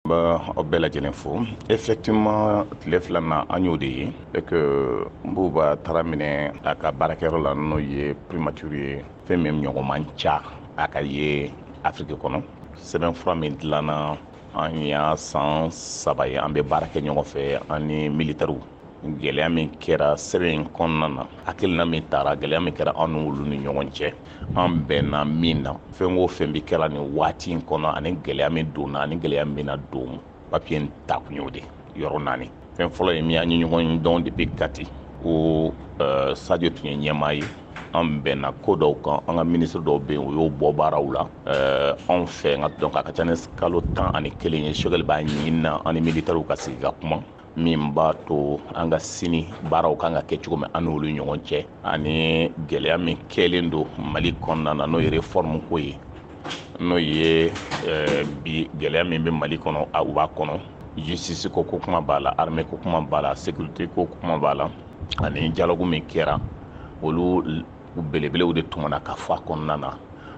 Aw bɛɛ lajɛlen fo. Effectivement, tile 2 na an y'o de ye et que Bouba taara minɛ a ka baarakɛyɔrɔ la, n'o ye primature ye, fɛn min ɲɔgɔn man ca a ka ye Afiriki kɔnɔ. Sɛbɛnfura min dilanna, an y'a san 3 ye an bɛ baara kɛ ɲɔgɔn fɛ, an ni militaires. Gɛlɛya min kɛra sɛbɛn in kɔnɔna na, hakilina min taara, gɛlɛya min kɛra an n'olu ni ɲɔgɔn cɛ, an bɛnna min na, fɛn o fɛn bɛ kɛra nin waati in kɔnɔ, ani gɛlɛya min donna, ani gɛlɛya min bɛna don, papiye in ta kun y'o de yɔrɔ 4. Fɛn fɔlɔ ye min, an ye ɲɔgɔn dɔn depuis Kati, ko Sadio tun ye ɲɛmaa ye. An bɛnna ko dɔw kan, an ka ministre dɔw bɛ yen, u y'o bɔ baaraw la. Anw fɛ, nka donc a ka ca ni kalo 11 ye, Choguel b'a ɲini na an ni militaires ka sigi ka kuma, min b'a to an ka sini baaraw kan ka kɛ cogo min an n'olu ɲɔgɔn cɛ, ani gɛlɛya min kɛlen don Mali kɔnɔna na, n'o ye réforme ko ye, n'o ye bi gɛlɛya min bɛ Mali kɔnɔ, a u b'a kɔnɔ, justice ko kuma b'a la, armée ko kuma b'a la, sécurité ko kuma b'a la, ani dialogue min kɛra, olu belebelew de tun ka fɔ a kɔnɔna na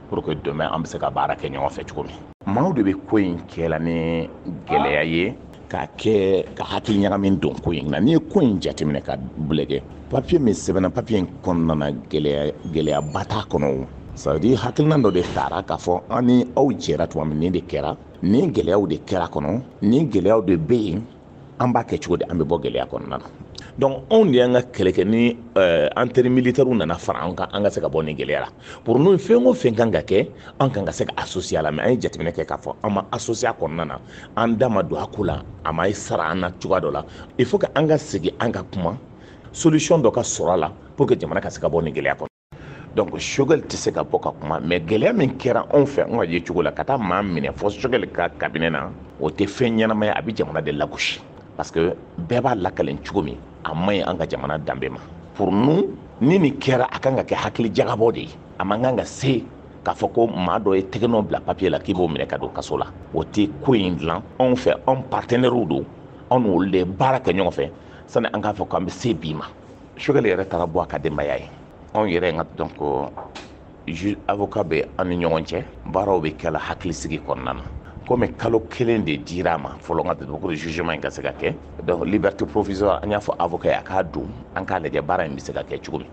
pour que demain an bɛ se ka baara kɛ ɲɔgɔn fɛ cogo min. Maaw de bɛ ko in kɛ la ni gɛlɛya ye, k'a kɛ ka hakili ɲagami don ko in na. N'i ye ko in jateminɛ ka lajɛ, papiye min sɛbɛnna, papiye in kɔnɔna na, gɛlɛyaba t'a kɔnɔ. O ça veut dire hakilina dɔ de taara k'a fɔ an ni aw jɛra tuma min, nin de kɛra, nin gɛlɛyaw de kɛra kɔnɔ, nin gɛlɛyaw de bɛ yen, an b'a kɛ cogo di, an bɛ bɔ gɛlɛya kɔnɔna na. Donc anw de y'an ka kɛlɛ kɛ ni an teri militaires nana fara an kan, an ka se ka bɔ nin gɛlɛya la. Pour nous, fɛn o fɛn kan ka kɛ, an kan ka se ka associer a la. Mais an ye jateminɛ kɛ k'a fɔ an ma associer a kɔnɔna na, an da ma don a ko la, a ma sara an na cogoya dɔ la. Il faut que an ka segin, an ka kuma, solution dɔ ka sɔrɔ a la pour que jamana ka se ka bɔ nin gɛlɛya kɔnɔ. Donc Choguel tɛ se ka bɔ ka kuma, mais gɛlɛya min kɛra anw fɛ, an ka ye cogo la, ka taa maa minɛ fɔ Choguel ka cabinet na, o tɛ fɛn ɲɛnama ye, a bɛ jamana de lagosi. Parce que bɛɛ b'a lakalen cogo min, a man ɲi an ka jamana danbe ma. Pour nous, ni nin kɛra, a kan ka kɛ hakili jagabɔ de ye. A man kan ka se k'a fɔ ko maa dɔ ye tɛgɛnɔ bila papiye la k'i b'o minɛ ka don kaso la. O tɛ ko in dilan. Anw fɛ, anw partenaires don, anw n'olu de ye baara kɛ ɲɔgɔn fɛ sani an k'a fɔ k'an bɛ se bi ma. Choguel yɛrɛ taara bɔ a ka denbaya ye. Anw yɛrɛ ka donc avocat bɛ an ni ɲɔgɔn cɛ, baaraw bɛ kɛ la hakilisigi kɔnɔna na. Komi kalo 1 de dira a ma fɔlɔ, n ka pour jugement in ka se ka kɛ, donc liberté provisoire, an y'a fɔ avocat ye a k'a don, an k'a lajɛ baara in bɛ se ka kɛ cogo min.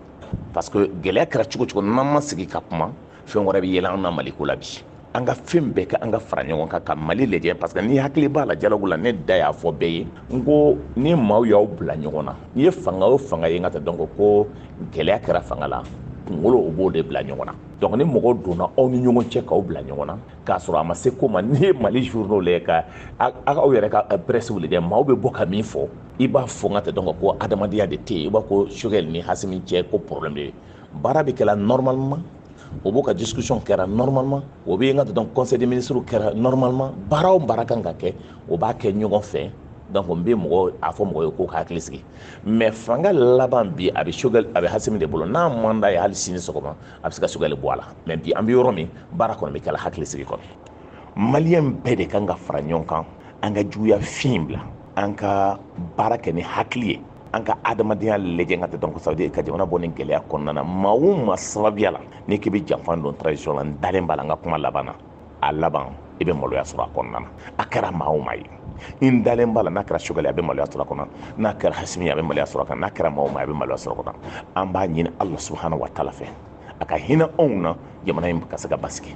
Parce que gɛlɛya kɛra cogo cogo, n'an ma sigi ka kuma, fɛn wɛrɛ bɛ yɛlɛ an na Mali ko la bi. An ka fɛn bɛɛ kɛ, an ka fara ɲɔgɔn kan ka Mali lajɛ. Parce que ni hakili b'a la dialogue la, ne da y'a fɔ bɛɛ ye, n ko ni maaw y'aw bila ɲɔgɔn na, n'i ye fanga o fanga ye, n ka taa donc ko gɛlɛya kɛra fanga la, kunkolo o b'o de bila ɲɔgɔn na. Donc ni mɔgɔw donna aw ni ɲɔgɔn cɛ k'aw bila ɲɔgɔn na, k'a sɔrɔ a ma se ko ma, n'i ye Mali journaux lajɛ, ka aw yɛrɛ ka presse lajɛ, maaw bɛ bɔ ka min fɔ, i b'a fɔ n ka tɛ donc ko adamadenya de tɛ yen, i b'a ko Choguel ni Assimi cɛ ko problème de ye. Baara bɛ kɛla normalement, o b'o ka discussion kɛra normalement, o bɛ n ka tɛ donc conseil des ministres kɛra normalement, baara o baara kan ka kɛ, o b'a kɛ ɲɔgɔn fɛ. Donc n bɛ mɔgɔ a fɔ mɔgɔ ye k'o ka hakili sigi. Mais fanga laban bi, a bɛ Choguel, a bɛ Assimi de bolo. N'a man d'a ye, hali sini sɔgɔma a bɛ se ka Choguel bɔ a la. Mais bi an bɛ yɔrɔ min, baara kɔni bɛ kɛla hakili sigi kɔnɔ. Maliyɛn bɛɛ de kan ka fara ɲɔgɔn kan, an ka juguya fin bila, an ka baara kɛ ni hakili ye, an ka adamadenya lajɛ, ka tɛ donc ça veut dire ka jamana bɔ nin gɛlɛya kɔnɔna na. Maa o maa sababuya la n'i k'i bɛ janfa don transition la, n dalen b'a la, n ka kuma laban na, a laban i bɛ maloya sɔrɔ a kɔnɔna na. A kɛra maa o maa ye, n dalen b'a la, n'a kɛra Choguel a bɛ maloya sɔrɔ a kɔnɔ, n'a kɛra Assimi a bɛ maloya sɔrɔ a kɔnɔ, n'a kɛra maa o maa a bɛ maloya sɔrɔ a kɔnɔ. An b'a ɲini Ala subahana wa taala fɛ, a ka hinɛ anw na, jamana in ka se ka basigi.